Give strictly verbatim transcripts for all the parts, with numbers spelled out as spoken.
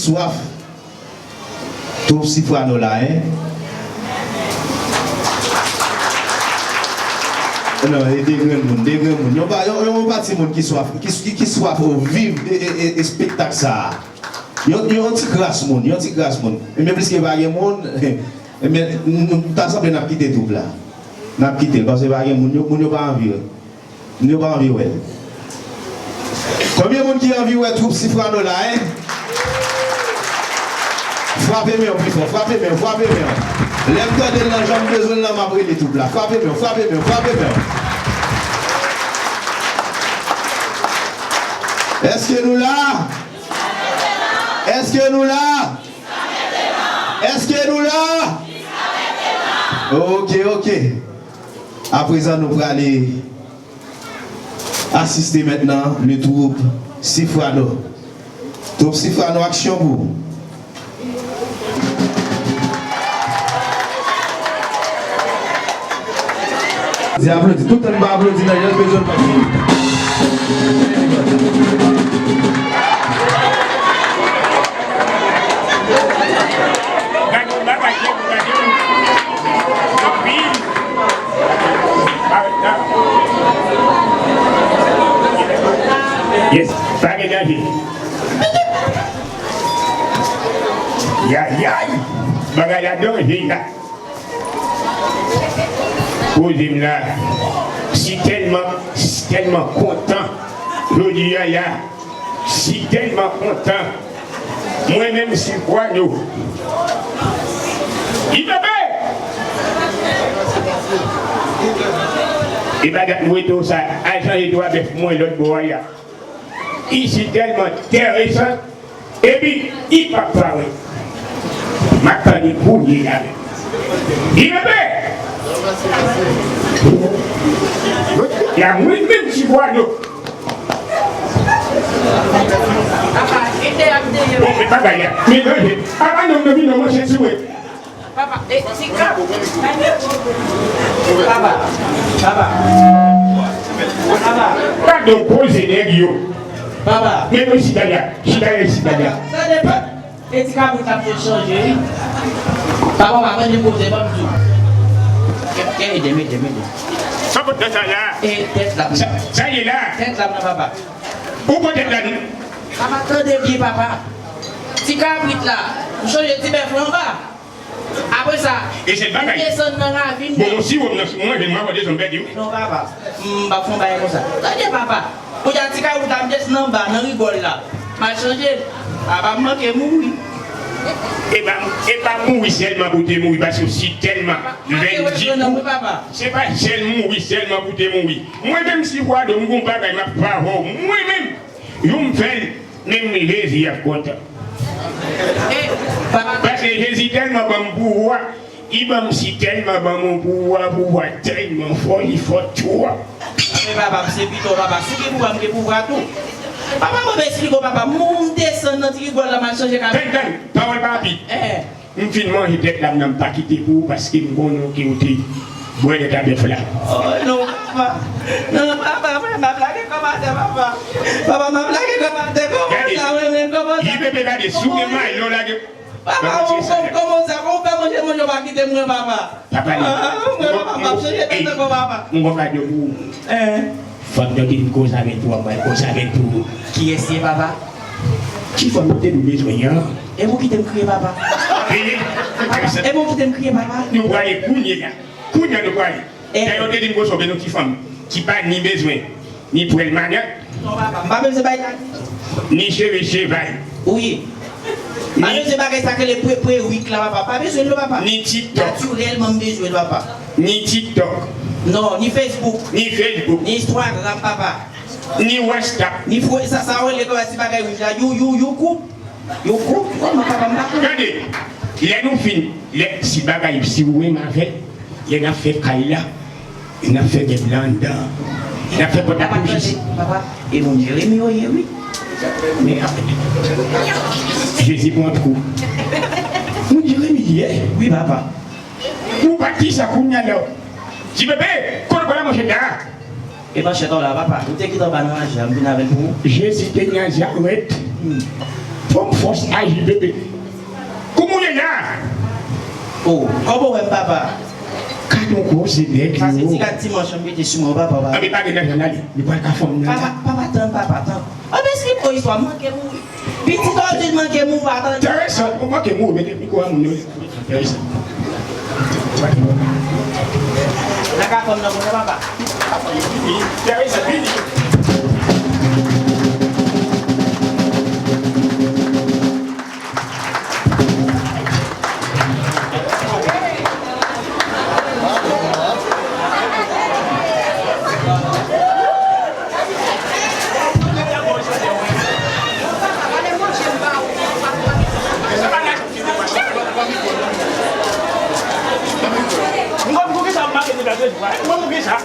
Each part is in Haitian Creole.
Swaf. Twoup Sifrano la, en. Non, e de grenn moun, de grenn moun. Yon pa, yon, yon pati moun ki swaf, ki, ki, ki swaf viv e, e, e, espektak sa a. Yon, yon ti kras moun, yon ti kras moun. Ebyen, pliske pa gen moun, ebyen, n-, n-, ta sanble n ap kite twoup la. N ap kite l, paske pa gen moun, yo, moun yo pa anvi wè. Moun yo pa anvi wè l. Konbyen moun ki anvi wè twoup Sifrano la, en? Frape men w pi fò, frape men w, frape men w. Lè m tande l nan jan m bezwen l lan, m ap rele twoup la. Frape men w, frape men w, frape men w. Èske nou la? Èske nou la? Èske nou la? Ok, ok. Aprezan, nou prale asiste mentnan le twoup Sifrano. Twoup Sifrano, aksyon pou ou. Di aplodi, tout tan n pa aplodi nan, yo bezwen pati. Gade yon bagay, gade yon anpil. Yes, pa gen danje. Yayay, bagay la danje la. Poze m la. Si tèlman, si tèlman kontan jodi a la. Si tèlman kontan. Mwen menm si kwa nou. Li bebe! E pa dat m rete w sa. Al chanje twa bèf mwen lòt bò a ya. Li si tèlman enteresan. Epi, li p ap parèt. M ap tann li kounye a menm. Li bebe! Ya mwen menm si kwa nou. Bon, men bagay la. Men danje. Apa nonm nan vin nan manchèt sou mwen. Papa, e, ti kab. Papa, papa. Papa. Gadon poze nèg yo. Papa. Men nou chita la, chita la, chita la. Tande, pèp. E ti kabrit la pou chanje, wi. Papa, papa, mwen depoze, ban m di w. Ke, ke, ede m, ede m, ede m. Sa pot nan sa la? E tèt la. Sa, sa ye la? Tèt la, non, papa. Ou pran tèt la, non? Papa, tande byen, papa. Ti kabrit la, m chanje ti bèf la anba. Apre sa, e se bagay. Desann nan ravin nan. Bon, si w nan sou mwen, vin mwen, desann bèt yo. Non, papa. M p ap fè yon bagay konsa. Tande, papa. Kounye a, ti kabrit la, m desann anba, nan rigòl la. M al chanje l. Papa, m manke mouri. E pa, e pa mouri sèlman pou te mouri, paske w si tèlman venndikou. Se pa sèl mouri sèlman pou te mouri. Mwen menm si Fwado, m gon bagay m ap fè avè w. Mwen menm, jou m fè l, menm Jezi ap kontan. Paske Jezi tèlman ban m pouvwa, li ban m si tèlman ban m yon pouvwa, pouvwa tèlman fò, li fò twòp. Men papa, m se pitò papa, si w gen pouvwa, m gen pouvwa tou. Papa, mwen esplike w papa, m desann nan ti rigòl la, m al chanje kabrit. Tann, tann, pawòl pa rapid. M fin manje tèt la m nan, m pa kite pou ou paske m konnen ke ou te bwè lèt a bèf la. Oh non, papa. Non, papa, mwen, m ap lage kò m atè, papa. Papa, m ap lage kò m atè. Kòman sa, mwen menm? Kòman sa? Li bebe gade, si w gen mayo lage. Papa, ou kòman sa? Kòman w fè manje, manje, w pa kite m, mwen, papa? Papa, li. Ah, mwen, papa, m ap chanje tèt ankò, papa. M gon kado pou ou. Hein? Fanm nan te di m koze avè l pou ou, mwen koze avè l pou ou. Kiyès ye, papa? Ti fanm nan te di w bezwen an. E pou kite m kriye, papa? Vini. Papa, e pou kite m kriye, papa? Nou prale kounye a. Kounye a nou prale. Dayè, yo te di m koze avè yon ti fanm ki pa ni bezwen, ni pwèl manyak. Non, papa, m pa bezwen bay la. Ni cheve cheval. Wi. M pa bezwen bagay sa k rele pre-, prewik la, papa. M pa bezwen l non, papa. Ni TikTok. Natirèlman, m bezwen l, papa. Ni TikTok. Non, ni Facebook. Ni Facebook. Ni Instagram, papa. Ni WhatsApp. Ni fo-, sa, sa w rele kòman ti bagay wouj la? You, you, YouTube. YouTube. Kòman papa m pa konn? Gade, lè nou fin, lè, si bagay, si ou renmen avè l, lè n ap fè kay la, n ap fè mèb la anndan, n ap fè pòt la pou jis. Papa, e moun Jeremi yo ye, wi. Men, Jezi pran twou. Moun Jeremi li ye? Wi, papa. Ou pa t di sa kounye a la. Ti bebe, kote w pral manchèt la? E manchèt ou la, papa. Ou te kite anba nan ranje a, m vin avè l pou ou. Jezi te Nazarèt. Hmm. Fò m fòs aji, bebe. Kouman w ye la? Oh, kòman w wè m, papa? Gad yon koze nèg yo. Sa se ti rad ti manch m mete sou mwen, papa, papa. Anben, pa gen lajan, n ale. Li pral ka fè m nan. Papa, papa, tann, papa, tann. Anben, si yon istwa manke mouri. Pitit Odil manke mouri, pa tande. Teresa, ou manke mouri, mete mikwo a moun yo. Teresa. Laka fanm nan konnen papa. Teresa, vini. M konn pou kisa m make deplase jou a. M konn pou kisa.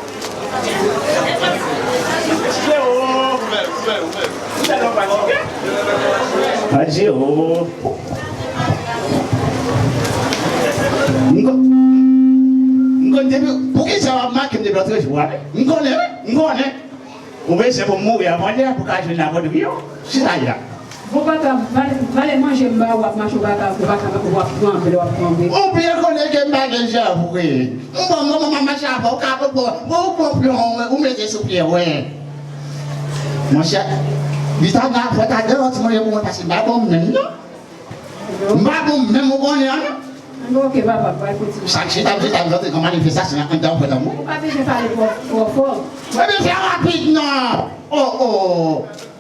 Jero. A Jero. M konn, m konn depi, pou kisa w ap make m deplase jou a? M konnen, m konnen. Ou bezwen pou m mouri avan lè a pou w ka jwenn lapotriyo. Chita la. Bon, papa, valè, valè manje m ba ou, w ap mache, ou pa ka, ou pa ka, w ap tranble, w ap tranble. Ou byen konnen ke m pa gen jan pou ye. M bon, mwen, mwen, m ap mache avè w, ou ka, bon, bon, bon, ou pran plon, ou mete sou pye, wi. Monchè, li ta gen afè ta gen yon ti manje pou mwen, paske m pa bon menm, non. M pa bon menm, ou konnen an, non. Anben, oke, papa, bay pou ti. Sa k chita, chita, m santi kon manifestasyon anndan pran nan mwen. Ou pa bezwen pale twò, twò fò. Mwen bezwen rapid, non. Oh, oh.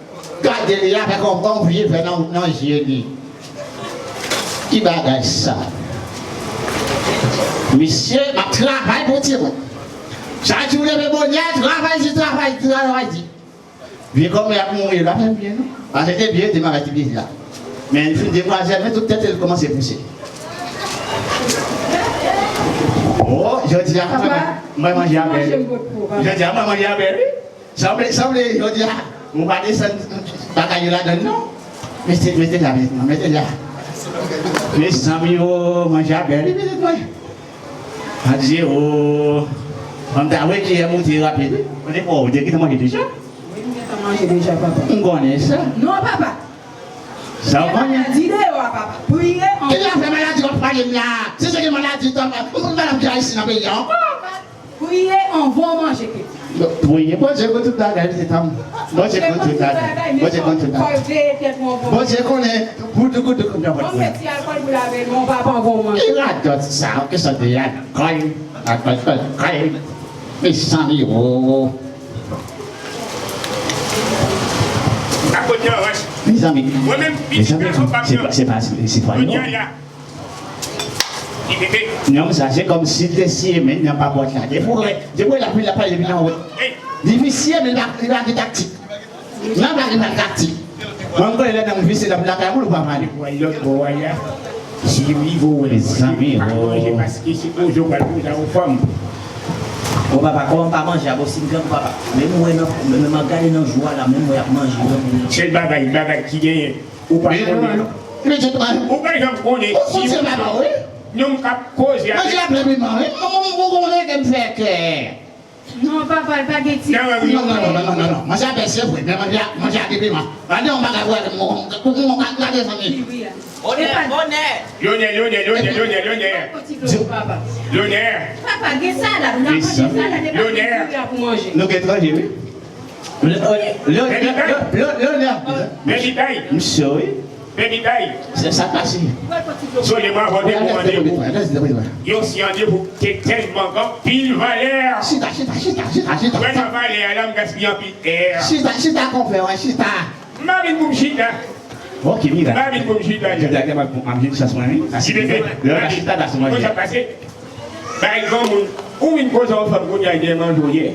Gade li avèk yon, yon vye vè nan, nan je li. Ki bagay sa? Misye, m ap travay pou timoun. Chak jou leve bonè, travay di, travay di, travay di. Vye kòmè ap mouri, l pa fè m byen, non. Paske te byen, te m avèk ti pitit la. Men li fin dekwazè, men tout tèt li kòmanse pouse. Oh, jodi a, mwen, mwen manje avè li. Jodi a, mwen manje avè li. Sanble, sanble, jodi a, ou pa desann bagay yo ladann, non. Mete, mete la, mete la, mete la. Mezanmi, oh, manje avè li, pitit mwen. Adye, oh. Mwen ta wè kiyè moute rapid, wi. Ou te, oh, ou te gentan manje deja? Wi, m gentan manje deja, papa. M konnen sa. Non, papa. Sa w konnen? Maladi deyò a, papa. Priye an. Ki afè maladi w ap pale m la? Si se gen maladi, tann, ou konn madanm ki Ayisyen nan peyi a ankò? Priye anvan w manje, pitit. Priye, Bondye konn tout bagay, pitit an m. Bondye konn tout bagay. Bondye konn tout bagay. Bondye konnen, goutou, goutou, konbyen vòt mwen. Fè ti alkòl pou lave men w, papa, anvan w manje. Ki radòt sa, ki sòt de alkòl, alkòl, alkòl. Mezanmi, oh. Mezanmi, mezanmi, se pa, se pa, se pa sitwayen, non. Nonm sa, se kòmsi l te siye men nan pa pòt la. Depi w wè, depi w wè l ap, l ap pale depi nan wòt. Li vin siye men li pa, li pa gen taktik. Nan pa gen taktik. Mwen, m konnen lè nonm vin siye l ap lakay moun, ou pa pale. Wè lòt bò a ya. Si rive w wè l manje, pa manje paske se koze w pral poze a yon fanm. Bon, papa, kòman m pa manje a? Bon, si m granmoun, papa. Menm mwen nan, menm m ap gade nan jou a la, menm mwen ap manje, non. Sèl bagay, bagay ki genyen, ou pa konnen. Ou pa janm konnen si yon nonm k ap koze avèk. Manje a plen piman, wi. Ou konnen ke m fè kè. Non, papa, l pa gen ti. Non, non, non, non. Manje a bèl, se vre, men manje a, manje a gen piman. Gade yon bagay pou wè, pou, pou, pou gade zanmi. Wi, wi. Onè, onè. Lyonè, Lyonè, Lyonè, Lyonè, Lyonè. Lyonè. Papa, gen salad, nou ka manje salad, e pa gen diri a pou manje. Nou gen tranje, wi. Lyonè. Mèsi, bay. Misye, wi. Baby Day. Se sa k pase. Sonje mwen avè w te pou mande pou yon ti randevou ki te tèlman gen anpil valè. Chita, chita, chita, chita, chita. Wè nan valè a la, m gaspiye anpil è. Chita, chita, konpè, wè, chita. M pa vin pou m chita. Ok, mira. M pa vin pou m chita. Jodi a, m ap jwenn chans mwen, wi. Lè w pa chita, la, se manje. Konn sa k pase? Bay granmoun, ou vin koze yon fanm kounye a, li te manje w yè.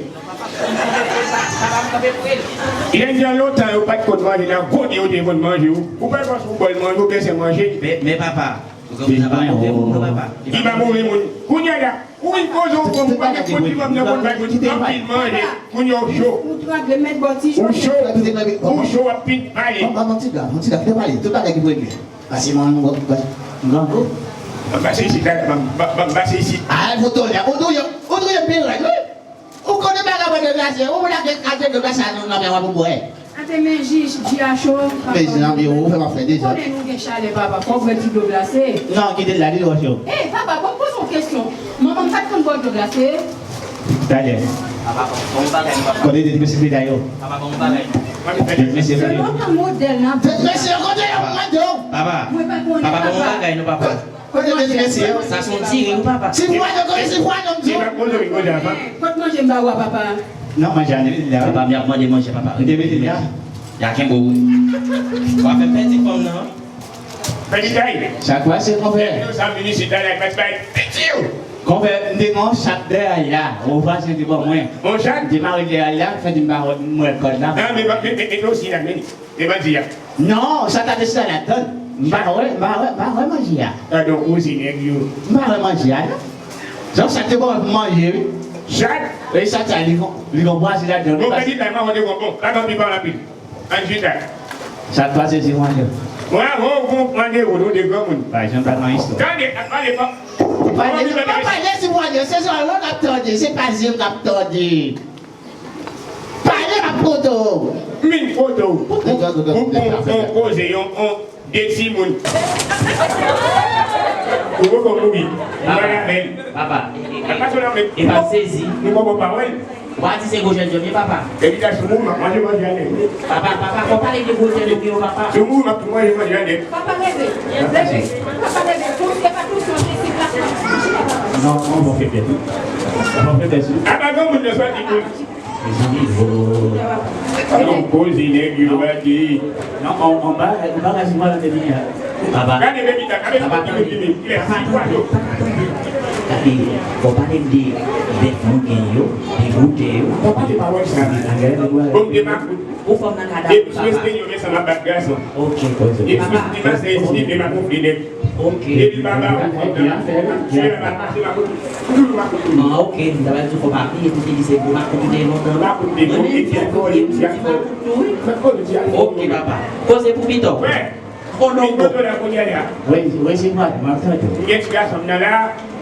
Jan di an lontan, yo pa t konn manje nan gode, yo te konn manje w. Ou pa wè sou bòl manje, ou bese manje. Men, men papa, ou konn sa pa move moun, non, papa. Li pa move moun. Kounye a la, ou vin koze yon fanm, ou pa gen pwodui fanm nan konn bay moun anpil manje. Kounye a w cho. Ou cho, ou cho, w ap fin pale. Pase mwen, mwen, mwen, mwen, grangou. Ban m pase isit la, ban m, ban, ban m pase isit. Ay, ou touye, ou touye, ou touye pi rèd, wi. Ou konnen bagay mwen deplase, ou lage kate de glasa nan men mwen pou bwè. Se men jij, jij a cho. Men zanmi, ou fè m ap fè dezòd. Konnen nou gen chalè, papa. Fò w bwè ti dlo glase. Non, kite l la, li twò cho. Ey, papa, fò m poze w kesyon. Manman m pa t konn ba w dlo glase? Talè. Papa, bon, bon bagay, papa. Kote de mesye medam yo? Papa, bon bagay. De mesye medam yo. Selon pa modèl nan. De mesye yo kote yo, mwen do. Papa. Mwen pa konnen, papa. Papa, bon bagay, non, papa. Kote de mesye yo? Sa se yon diri, wi, papa. Si vwa yo kote, si vwa yo, m di. Kot manje m ba w a, papa? Non, manje a, li la. Papa, m ap mande manje, papa. Li te mete la. Y a kenbe w. W ap fè m pèdi fanm nan. Pèdi tay. Sa kwa se, konpè? Depi nou sa vini isit la, y a pèdi bay piti yo. Konpè, m te gen yon chat dèyè la. Yon vwazen te ban mwen. Yon chat? M te mare dèyè la, fè di m pa wè, m wè kòd la. Nan, men, men, men, men, osi la, men. E bandi a. Non, sa ta te sa ladann. M pa wè, m pa wè, m pa wè manje a. Gadon koze nèg yo. M pa wè manje a, non. Jan sa te bon pou manje, wi. Chat? E chat sa, li gon, li gon bwazi ladann, wi. Bon, pèdi tay, m pa wè te gon bon. Ladann pi pa rapid. Ann chita. Sa t pase, Ti Mwanyo? Bravo, ou konprann ou, nou de granmoun. Pa janm pa nan istwa. Tande, ap pale pa. Pale, pa pale, Ti Mwanyo, se sa w ap tande, se pa zye m k ap tande. Pale, m ap kote w. Min kote w. Pou, pou, pou, pou, pou koze yon, yon, de timoun. Ou poko mouri. Ou pa avè l. Papa. Papa, sou la, men. E pa sezi. Nou poko pa wè l. Ou pa di se gwo jèn jòm ye, papa. Epi ta sou mou, m ap manje manje a nèg. Papa, papa, fò pale de gwo jèn jòm yo, papa. Sou mou, m ap tou manje manje a nèg. Papa, leve. Leve. Papa, leve. Pou se pa tou son, se plas la. Non, on bon fè pèdi. On bon fè pèdi. Apa granmoun nan sòti pou Mezanmi, oh. Yon koze nèg yo bati. Non, on, on bagay, on bagay sou mwen nan tèt li a. Papa. Gade baby ta, gade papa, papa, papa, papa, papa. Gade, fò pale m de bèf mwen gen yo, de boutèy yo. Fò pale pawòl sa. Bon, m te makout. Pou fanm nan ka dakò, papa. Depi sou espenyòl, men sa m ap bat gason. Ok. Depi sou espenyòl, men sa m ap bat nèg. Ok. Depi baba ou fè nan, se la pa pase pa kote. Toujou pa kote. Ah, ok, m ta pral di w fò pa bliye, tou te di se gwo makout ou te ye lontan. Makout te bon, epi alkòl, epi alkòl. Alkòl, epi alkòl. Ok, papa. Koze pou pita. Wè. Konnen w bon. Kote w la kounye a la? Wi, wi, se vre, m ap tande w. M gen ti gason m nan la.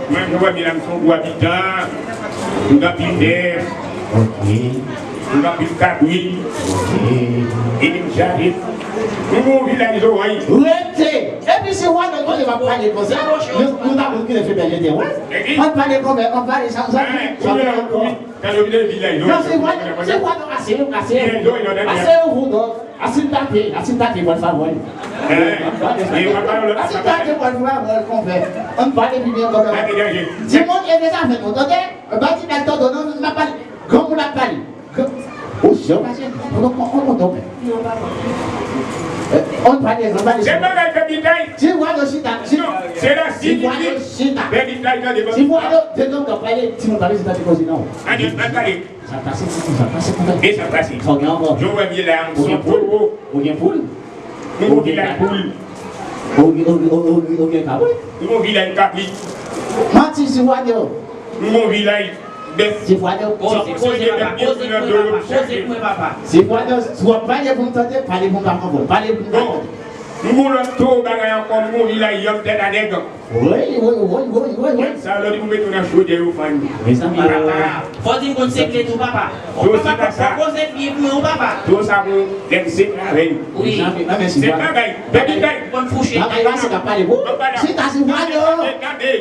Mwen, mwen wè, men la, m se yon gwo abitan. M gen anpil bèf. Ok. M gen anpil kabrit. Ok. Epi m chaje. M gen yon vilaj zoranj. Rete! Epi se wè nan kote m ap pale konsa. Nou, nou pa konn kilè febèl yo te wè. Epi? Ann pale konbè, ann pale sa, sa, sa. Tande w vin nan vilaj zoranj. Non, se wè, se wè, non, ase, ase. Vilaj zoranj, non, tande. Ase, ou, non. Asin tate, asin tate pral favòy. Asin tate pral favòy, konpè. Ann pale pi byen, konpè. Timoun, ede zafè nou, tande? Bati bèl tande, non, n ap pale. Granmoun ap pale. Ou sè w pase, on, on, on, on, on. Non, papa. Ann pale, ann pale. Se bagay fè bitay. Ti vwa yo chita, chita. Non, se la si ti vwa yo chita. Fè bitay, tande, bon. Ti vwa yo, de granmoun k ap pale, timoun pa bezwen tande koze, non. Ann pale. Sa pase, sa pase, sa pase. E sa pase. Sa gen ankò. Jan w wè m ye la, m se yon poul. Ou gen poul? M gon vilaj poul. Ou gen, ou, ou, ou, ou gen kabrit? M gon vilaj kabrit. Manti, si w a di yo. M gon vilaj bèf. Si w a di yo. Koze, koze, papa, koze pou mwen, papa, koze pou mwen, papa. Si w a di yo, si w ap pale pou m tande, pale pou m pa konprann. Pale pou m pa tande. M gon lòt toro bagay ankò, m gon vilaj yòm tèt a nèg. Wi, wi, wi. Nèg sa yo, lè w di pou mete w nan chodyè, yo fann. Mezanmi, papa, fò di m konn sekre tou, papa. Papa, fò koze byen pou mwen, papa. Toro sa bon, lè m sekre avè l. Wi. Se bagay, bèl bagay. Konn fouche. Papa, se ka pale pou. Chita sou vwa yo. Gade, gade.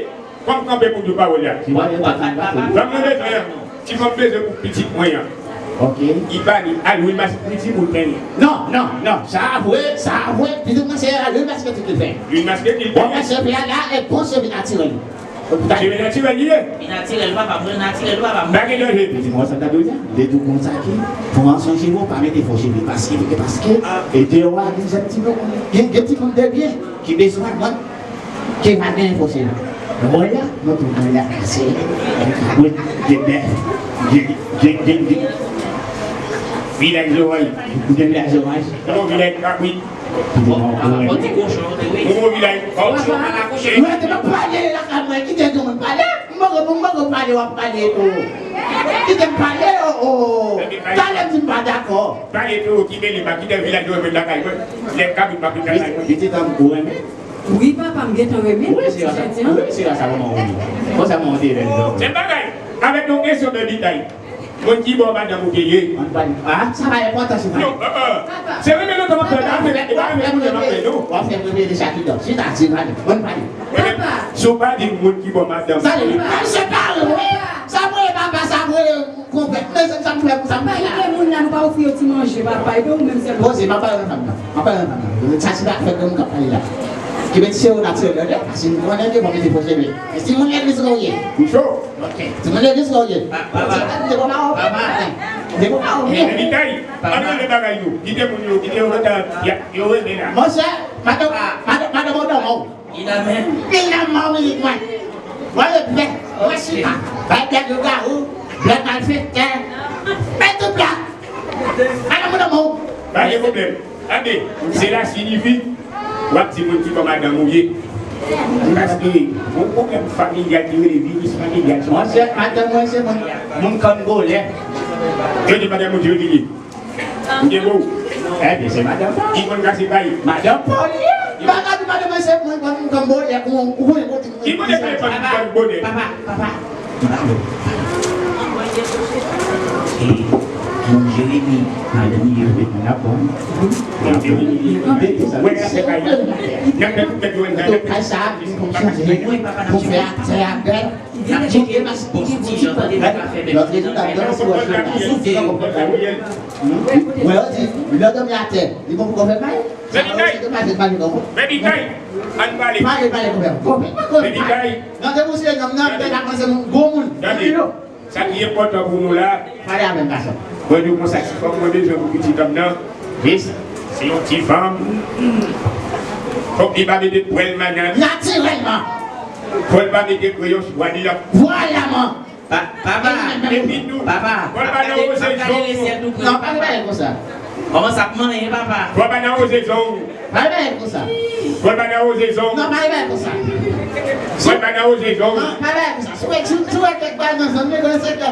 Fò m kanpe pou di w pawòl la. Fò m mande frè. Ti fanm bezwen pou pitit mwen an. Ok. Li pa li, al wi mas pou timoun penyen. Non, non, non, sa vre, sa vre, pitit mwen se al wi mas ke tout li fè. Wi mas ke tout li penyen. Bon, men cheve a la, e bon cheve natirèl. Cheve natirèl li ye. Li natirèl, papa, mwen natirèl, papa. Pa gen danje. Pitit mwen sa ta dwe di, li tou konsa ki, pran swen cheve w, pa mete fo cheve, paske, paske, e deyò a, gen jèn timoun, gen, gen timoun de byen, ki bezwen mwen. Ke pa gen fòse la. Mwen la, mwen tou mwen la, ase. Gen kabrit, gen bèf, gen, gen, gen, gen. Vilaj zoranj. Gen vilaj zoranj. Gen yon vilaj kabrit. Gen yon vilaj kòchon. Mwen te pa pale lakay mwen, kite yon moun pale. Mwen poko, mwen poko pale, w ap pale tou. Kite m pale, o, o. Talè m di m pa dakò. Pale tou, ki mele pa, kite vilaj zoranj lakay mwen. Lè kabrit pa vin lakay mwen. Pitit an m ou renmen. Wi, papa, m gentan renmen. Wi, se grasa, wi, se grasa manman w wi. Konsa manman w te renmen w. Se bagay, avèk yon kesyon de detay. Moun ki bò madanm ou te ye? Ann pale. Ah, sa pa enpòtan, se pale. Non, euh, euh. Se renmen lontan m ap fè, e pa renmen kounye a m ap fè, non. W ap fè m reveye de chak idan. Chita, se pale. Ann pale. Si w pa di m moun ki bò madanm ou te ye. Sa vle di, se pale, wi. Sa vle papa, sa vle konpè. Men sa m fè pou sa m fè la. Papa, kite moun la, nou pa ofri yo ti manje, papa. E pa ou menm sèlman. Poze, m ap pale nan fanm nan. M ap pale nan fanm nan. Sa se pa fè granmoun k ap pale la. Ki bèt se yo natirèl, tande? Paske m konnen ke mwen mete poze, men. E si moun legliz la ou ye? M cho. Ok. Timoun legliz la ou ye? Papa. Depo pa ou. Papa. Depo pa ou. Evitay. Ann rele bagay yo. Kite moun yo, kite yo, yo rele la. Monchè, madanm, madanm, madanm ou nan men w. Li nan men. Li nan men w, li mwen. Mwen le blèd. Mwen chita. Bay blèd lougawou, blèd malfektè. Bay tout blèd. Madanm ou nan men w. Pa gen pwoblèm. Tande, se la siyifi w ap di moun ki bò madanm ou ye. Paske gon pwoblèm familyal ki rele viris familyal. Monchè, madanm mwen se moun, moun Kanngolè. Yo di madanm ou Dieuville. M gen bon. Ebyen, se madanm pa w. Ki konn kase kay. Madanm pa w li ye. Yo pa ka di madanm mwen se moun, moun Kanngolè, ou, ou, ou, ki moun ki se moun Kanngolè? Papa, papa. Bravo. E, moun Jeremi, madanm li yo ret nan lapòm. Kay sa, pou fè atè a bèl. Lòt rezilta bèl sou wòch la. Mwen yo di, lè w dòmi atè, li bon pou konfèt mayi. Baby Tay, Baby Tay, ann pale. Pale, pale, konfèt. Konfèt, konfèt. Baby Tay. Non, se pou se nonm nan, m te ka panse moun, gwo moun. Tande. Sa ki enpòtan pou nou la, pale avè m, gason. Mwen di w konsa, ti fanm mwen bezwen pou pitit fanm nan, men se yon ti fanm. Fòk li pa mete pwèl madanm. Natirèlman. Fòk li pa mete kreyon sou pwèl li la. Vwala, man. Pa-, papa, epi tou, papa, fòk li pa nan woze zong. Non, pa pale konsa. Kòman sa k manyen, papa? Fòk li pa nan woze zong. Pa pale konsa. Fòk pa nan woze zong. Non, pa pale konsa. Fòk pa nan woze zong. Non, pa pale konsa. Si w wè, si, si w wè kèk bagay nan zòn, men konnen se ke,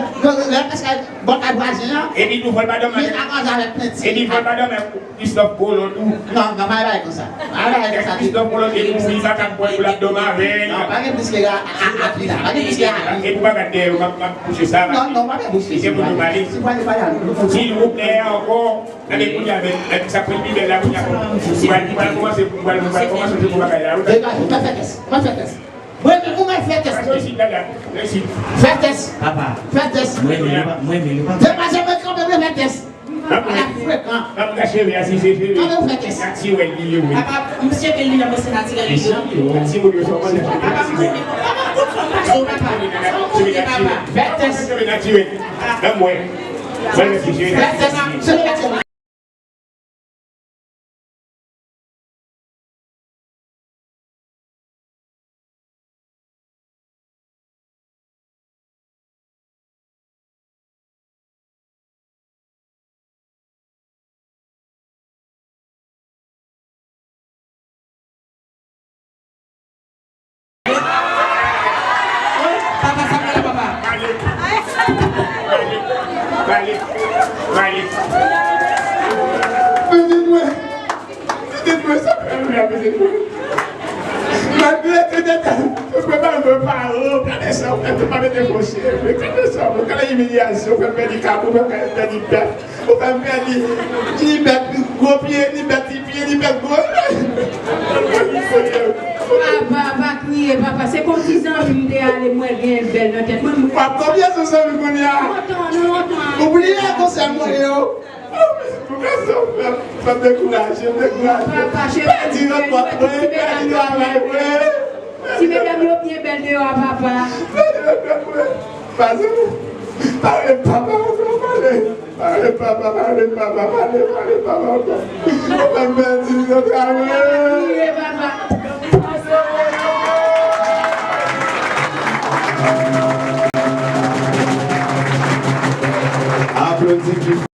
lè paske bò kay vwazen an. Epi tou fòk pa dòmi. Li pa kwaze avèk penti. Epi fòk pa dòmi avèk Christophe Colomb tou. Non, non, pa pale konsa. Pa pale konsa. Christophe Colomb te mouri, pa ka pran pou l ap dòmi avè l. Non, pa gen plis ke a, a, a, a, la. Pa gen plis ke a. E pou pa gade dèyè yo, m ap, m ap kouche sa. Non, non, pa gen plis ke sa. Se pou nou pale. Si w pale, pale. Silvouplè, ankò. Gade kounye a, men, men sa pran pi bèl la, kounye a, bon. Mwen, mwen kòmanse, mwen, mwen kòmanse pou bagay la, wi. Degaje, mwen fè tès, mwen fè tès. Mwen, mwen fè tès. Pase isit, dada. Isit. Fè tès. Papa. Fè tès. Mwen, mwen, mwen, mwen, mwen. Degaje, mwen kanpe, mwen fè tès. Ala frekan. Kanpe, cheve, asize, cheve. Kanpe, mwen fè tès. Natirèl li ye, wi. Papa, misye ke li nan mwen se natirèl li ye. Ti moun yo sòman natirèl. Papa, mwen, papa, kout fanm pa sou, papa. Sa w konnen, papa. Fè tès. Cheve natirèl. Nan mwen. Mwen, mwen, cheve. Fè tès. Papa, sa pral, papa. Pale. Pale. Pale. Pitit mwen. Pitit mwen, sa pral la, pitit mwen. Malgre tout etan, ou prepare mwen pare, gade sa, ou fè, ou pa mete fon cheve, gade sa, gade imilyasyon, ou fè m pèdi kab, ou fè m pèdi bèf, ou fè m pèdi ni bèt gwo pye, ni bèt ti pye, ni bèt gwo. Papa, pa kriye, papa. Se kon ti zanmi m te ale, m wè gen bèl nan tèt mwen. W ap konbyen sou zanmi kounye a? Lontan, lontan. Ou bliye konsèy mwen yo. Pou gason, fè m dekouraje, m dekouraje. Pèdi ranpòt mwen, pèdi travay mwen. Ti medam yo byen bèl deyò a, papa. Pèdi ranpòt mwen. Pase, pale, papa, pale. Pale, papa, pale, papa, pale, pale, papa, ankò. Ou fè m pèdi travay mwen. Kriye, papa. Aplodi.